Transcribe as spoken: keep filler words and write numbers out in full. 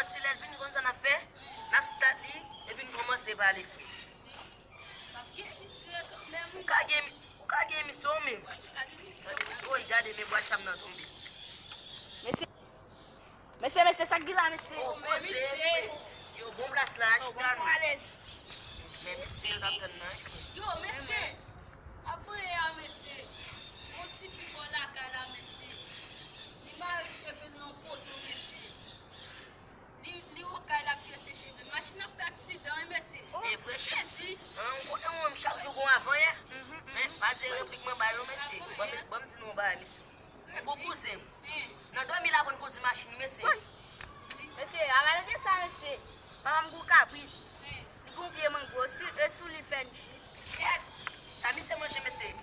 Ti lè l vini, konn sa n ap fè? N ap stat li, epi n kòmanse pale, frè. Ou ka gen, ou ka gen emisyon w menm. Woy, gade, men bwa tcham nan tonbe. Mesye, mesye, mesye, sa k gen la, mesye? Oh, koze, frè. Yo, bon plas la, chita nou. Alèz. Men mesye, yo t ap tann nan, frè. Yo, mesye, ap voye a, mesye. Yon ti fi bò lakay la, mesye. Li mare cheve l nan poto, mesye. Li, li okay, l ap trese cheve. Machin nan fè aksidan, wi, mesye. E vre, chèf. An, ou konnen mwen, chak jou gon avanyè. Men, pa di replik mwen ba yo, mesye. Ban m, ban m di nou yon bagay, mesye. M gon kouzen m. Nan dòmi l aprann kondi machin, mesye. Mesye, avan de sa, mesye. Papa m gon kabrit. Li gon pye mango, si, e sou li fè nich. Kèt! Sa misye manje, mesye?